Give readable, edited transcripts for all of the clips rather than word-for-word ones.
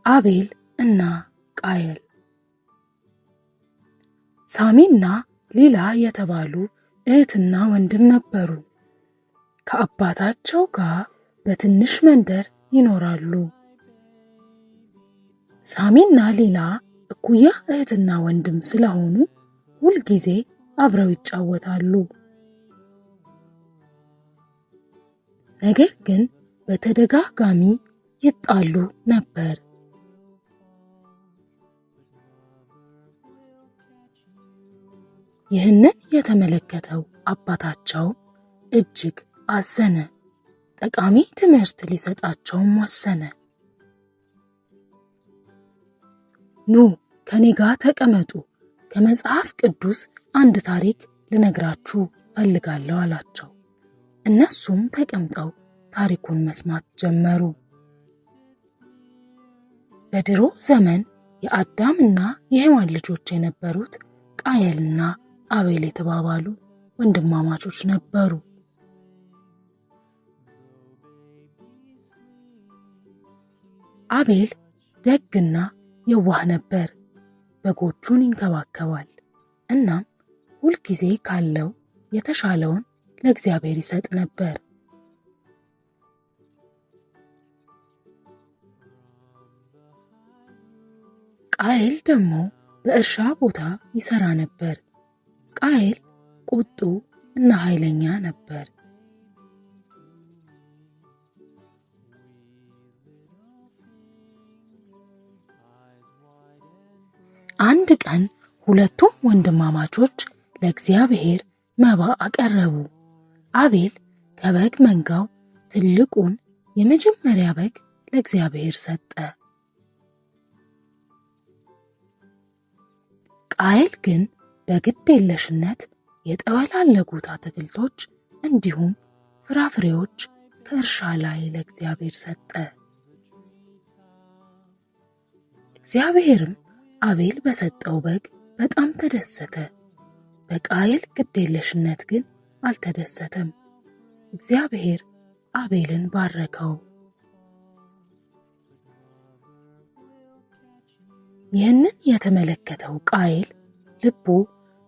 አቤል እና ቃየል። ሳሚና ሊላ የተባሉ እህትና ወንድም ነበሩ። ከአባታቸው ጋር በትንሽ መንደር ይኖራሉ። ሳሚና ሊላ እኩያ እህትና ወንድም ስለሆኑ ሁልጊዜ አብረው ይጫወታሉ። ነገር ግን በተደጋጋሚ ይጣሉ ነበር። ይህንን የተመለከተው አባታቸው እጅግ አዘነ። ጠቃሚ ትምህርት ሊሰጣቸውም ወሰነ። ኑ ከኔ ጋር ተቀመጡ፣ ከመጽሐፍ ቅዱስ አንድ ታሪክ ልነግራችሁ ፈልጋለሁ አላቸው። እነሱም ተቀምጠው ታሪኩን መስማት ጀመሩ። በድሮ ዘመን የአዳምና የሔዋን ልጆች የነበሩት ቃየልና አቤል የተባባሉ ወንድማማቾች ነበሩ። አቤል ደግና የዋህ ነበር። በጎቹን ይንከባከባል። እናም ሁልጊዜ ካለው የተሻለውን ለእግዚአብሔር ይሰጥ ነበር። ቃየል ደግሞ በእርሻ ቦታ ይሰራ ነበር። ቃየል ቁጡ እና ኃይለኛ ነበር። አንድ ቀን ሁለቱም ወንድማማቾች ለእግዚአብሔር መባ አቀረቡ። አቤል ከበግ መንጋው ትልቁን የመጀመሪያ በግ ለእግዚአብሔር ሰጠ። ቃየል ግን በግድ የለሽነት የጠወላለጉት አትክልቶች እንዲሁም ፍራፍሬዎች ከእርሻ ላይ ለእግዚአብሔር ሰጠ። እግዚአብሔርም አቤል በሰጠው በግ በጣም ተደሰተ። በቃየል ግዴለሽነት ግን አልተደሰተም። እግዚአብሔር አቤልን ባረከው። ይህንን የተመለከተው ቃየል ልቡ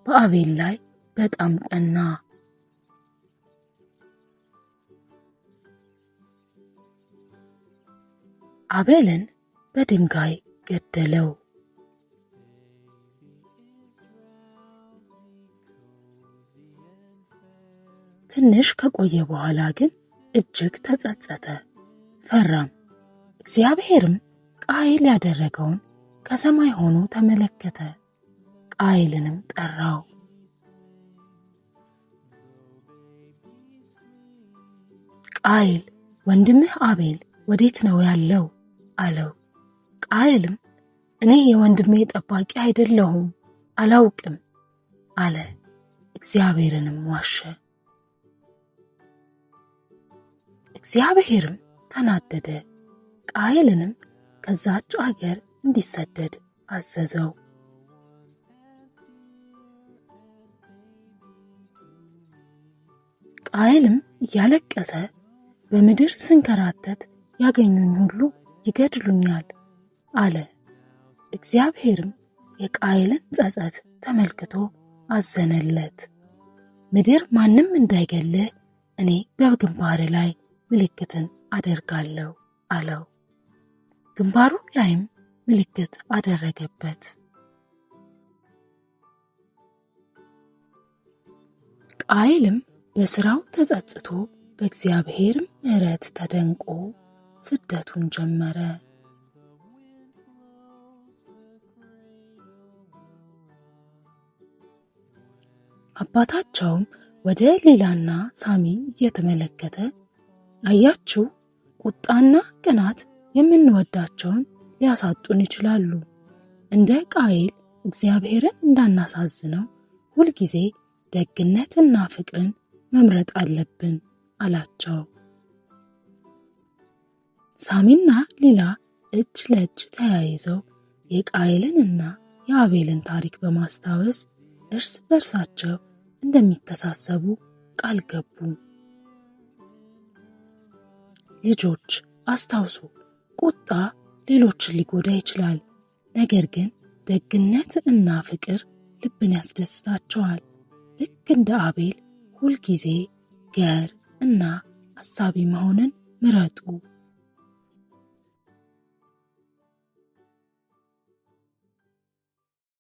በአቤል ላይ በጣም ቀና። አቤልን በድንጋይ ገደለው። ትንሽ ከቆየ በኋላ ግን እጅግ ተጸጸተ፣ ፈራም። እግዚአብሔርም ቃየል ያደረገውን ከሰማይ ሆኖ ተመለከተ። ቃየልንም ጠራው። ቃየል ወንድምህ አቤል ወዴት ነው ያለው? አለው። ቃየልም እኔ የወንድሜ ጠባቂ አይደለሁም፣ አላውቅም አለ። እግዚአብሔርንም ዋሸ። እግዚአብሔርም ተናደደ። ቃየልንም ከዛች አገር እንዲሰደድ አዘዘው። ቃየልም እያለቀሰ በምድር ስንከራተት ያገኙኝ ሁሉ ይገድሉኛል አለ። እግዚአብሔርም የቃየልን ጸጸት ተመልክቶ አዘነለት። ምድር ማንም እንዳይገልህ እኔ በግንባር ላይ ምልክትን አደርጋለሁ አለው። ግንባሩ ላይም ምልክት አደረገበት። ቃየልም በስራው ተጸጽቶ በእግዚአብሔር ምሕረት ተደንቆ ስደቱን ጀመረ። አባታቸውም ወደ ሌላና ሳሚ እየተመለከተ አያችሁ፣ ቁጣና ቅናት የምንወዳቸውን ሊያሳጡን ይችላሉ። እንደ ቃየል እግዚአብሔርን እንዳናሳዝነው ሁልጊዜ ደግነትና ፍቅርን መምረጥ አለብን አላቸው። ሳሚና ሊላ እጅ ለእጅ ተያይዘው የቃየልንና የአቤልን ታሪክ በማስታወስ እርስ በርሳቸው እንደሚተሳሰቡ ቃል ገቡ። ልጆች አስታውሱ፣ ቁጣ ሌሎችን ሊጎዳ ይችላል። ነገር ግን ደግነት እና ፍቅር ልብን ያስደስታቸዋል። ልክ እንደ አቤል ሁልጊዜ ገር እና አሳቢ መሆንን ምረጡ።